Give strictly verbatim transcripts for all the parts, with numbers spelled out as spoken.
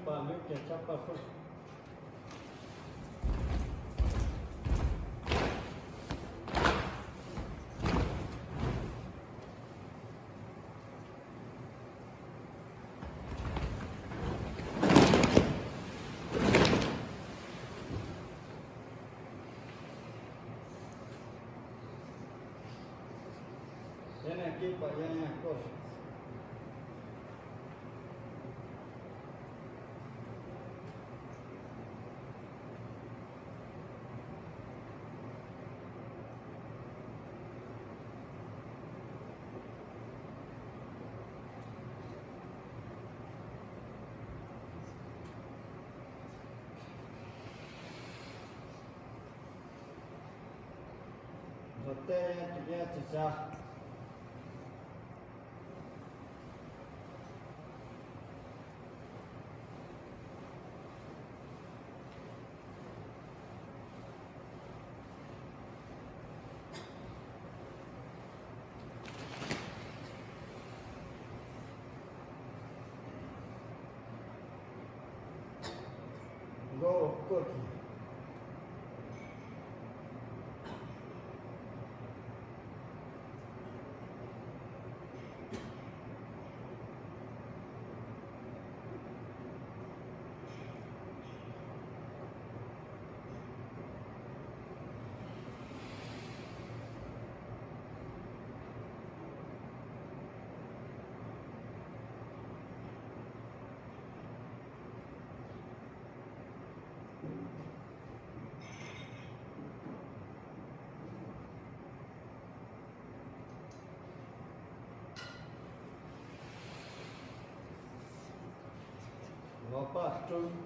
པ་ལུག་གི་ཆགས་པ་ཕུར། དེ་ནས་སྐེད་པ་ཡང་ཡང་བསྐོར། མདོ་སྟེ་ཡང་གཅིག་ཡང་གཅིག་བྱ། མགོ་བོ་བསྐོར་གྱིས། ལག་པ་སྤྲུགས།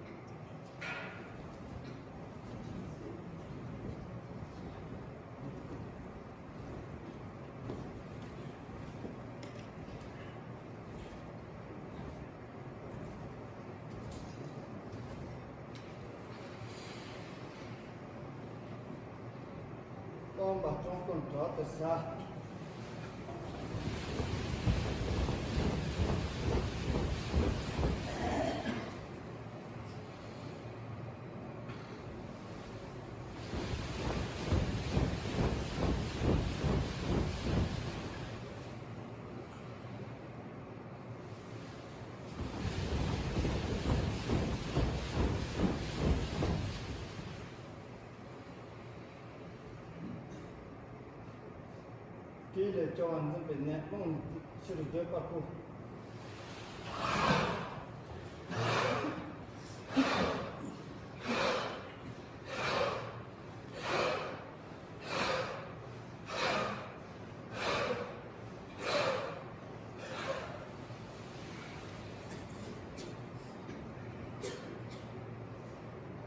སྟོང་པ་སྐྱོང་ཀུན་དྲག་ཏུ་བྱ། དེ་ལས་སྐྱོ་བ་འཛིན་པའི་ནད་རླུང་ཕྱིར་སྡོད་པ་པོ།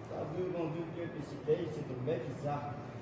ད་བཟོད་སྒོམ་བཟོད་སྤྱོད་པའི་ཕྱིར་དེ་ཡི་ཕྱིར་དུ་མེད་ཀྱི་བྱ།